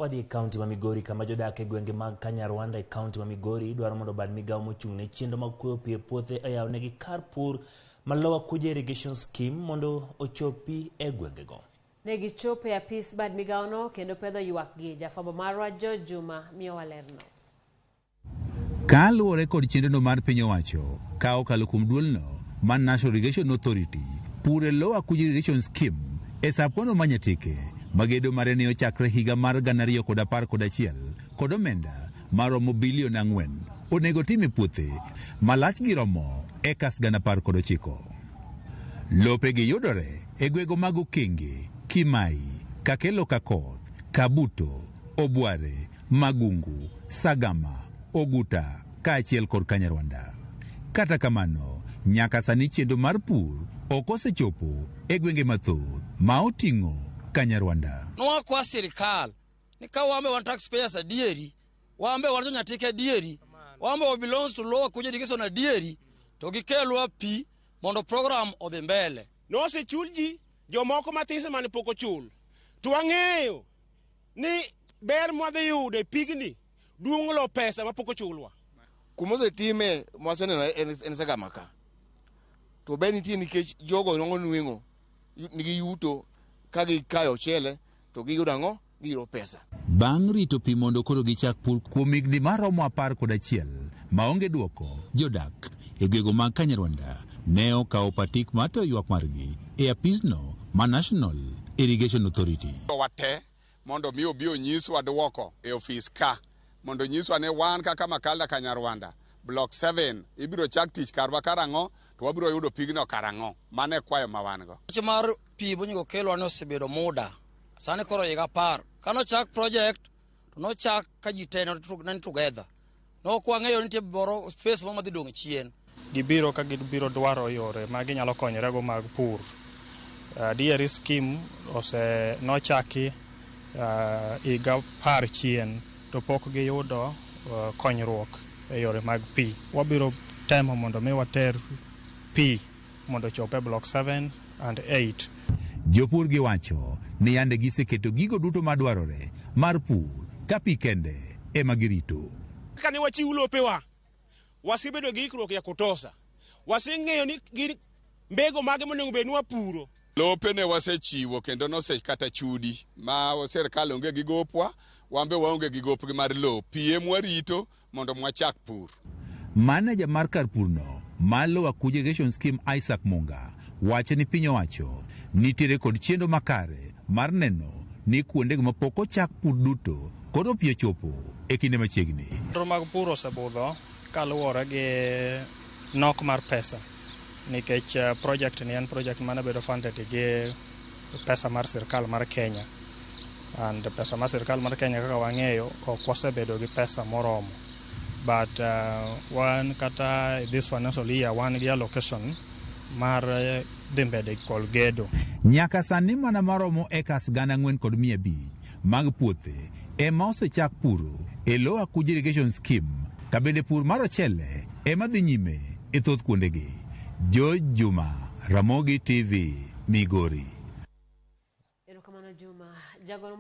Wadhi e kaunti ma Migori kama jodak e gwenge mag Kanyarwanda e kaunti ma Migori dwaro mondo bad migawo mochung' ne chenro mag kuoyo pi e puothe oyawnegi kar pur ma Lower Kuja Irrigation Scheme mondo ochopi e gwengego. Ne gichopo e apis bad migawono kendo pedho ywakgi. Jafwambo marwa George Juma miyowa lerno. Kaluwore kod chenrono mar piny owacho ka okalo kuom duolno mar National Irrigation Authority, pur e Lower Kuja Irrigation Scheme e sub-kono ma Nyatike ma gedo mare ne ochakre higa mar 2011 kod omenda maromo bilion 4 onego tim e puothe ma lachgi romo ekas 19,000. Lopegi yudore e gwego mag Okenge, Kimai, Kakelo Kakoth, Kabuto, Obware, Magungu, Sagama, Oguta kaachiel kod Kanyarwanda. Kata kamano, nyaka sani chenro mar pur ok osechopo e gwenge mathoth ma oting'o Kanyarwanda. Nwakwa sirikal ni ka wambe wan taxpayers adieri, wambe wan jonyatike adieri, wambe we belongs to Lower Kuja Irrigation adieri, to gikelwa pi mondo program odhi mbele. Nosechul ji jomoko mathis mane pok ochul. To wang'eyo ni ber mwadhi yudo e pigni duong' lo pesa mapok ochulwa. Kuma osetime mwaseneno en Sagama ka. To ber nitie nikech jogo nwang'o nweng'o nigi yuto ka gikayo ochele to giyudo ang'o? Giyudo pesa. Bang' rito pi mondo koro gichak pur kuom higni maromo 11 maonge dwoko, jodak e gwego mag Kanyarwanda ne okawo patik mar tero ywak margi e apisno ma National Irrigation Authority. Wate mondo mi obi onyiswa dwoko e ofis ka mondo onyiswa ni wan kaka Makalda Kanyarwanda Block 7 ibiro chak tich karwa karang'o to wabiro yudo pigno karang'o. Mano e kwayo ma wan go. Wach mar pi monego kelwa ne osebedo muda. Sani koro higa 10. Kanochak project to nochak ka ji te ne together. Ne ok wang'eyo ni nitie moro space moro madhi dong' chien. Gibiro ka gibiro dwaro yore ma ginyalo konyorego mag pur. Adieri scheme ose nochaki higa 10 chien to pok giyudo konyruok e yore mag pi. Wabiro temo mondo mi water pi mondo ochop e block 7 and 8. Jopur giwacho ni yande giseketo gigo duto madwarore mar pur ka pi kende ema girito. Kane wachiw lopewa, wasebedo gi ikruok ya kutosha. Waseng'eyo ni gin mbego mage monego bed ni wapuro. Lope ne wasechiwo kendo nose kata chudi ma sirkal onge gi gopwa, wan be waonge gi gopgi mar lowo. Pi ema warito mondo mwachak pur. Maneja mar kar purno mar Lower Kuja Irrigation Scheme Isaac Munga wacho ni piny owacho nitiere kod chenro makare mar neno ni kuondego mapok ochak pur duto koro pi ochopo e kinde machiegni. Chenro mag pur osebudho kaluwore gi nok mar pesa nikech project ni en project mane bedo funded gi pesa mar sirkal mar Kenya. And pesa mar sirkal mar Kenya kaka wang'eyo ok wasebedo gi pesa moromo. But wan kata this financial year wan gi allocation mar dhi mbele kod gedo. Nyaka sani mana maromo ekas 4,500 mag puothe ema osechak puro e Lower Kuja Irrigation Scheme ka bende pur mar ochele ema dhi nyime e thoth kuondegi. George Juma, Ramogi TV, Migori. Erokamano Juma. Jagoro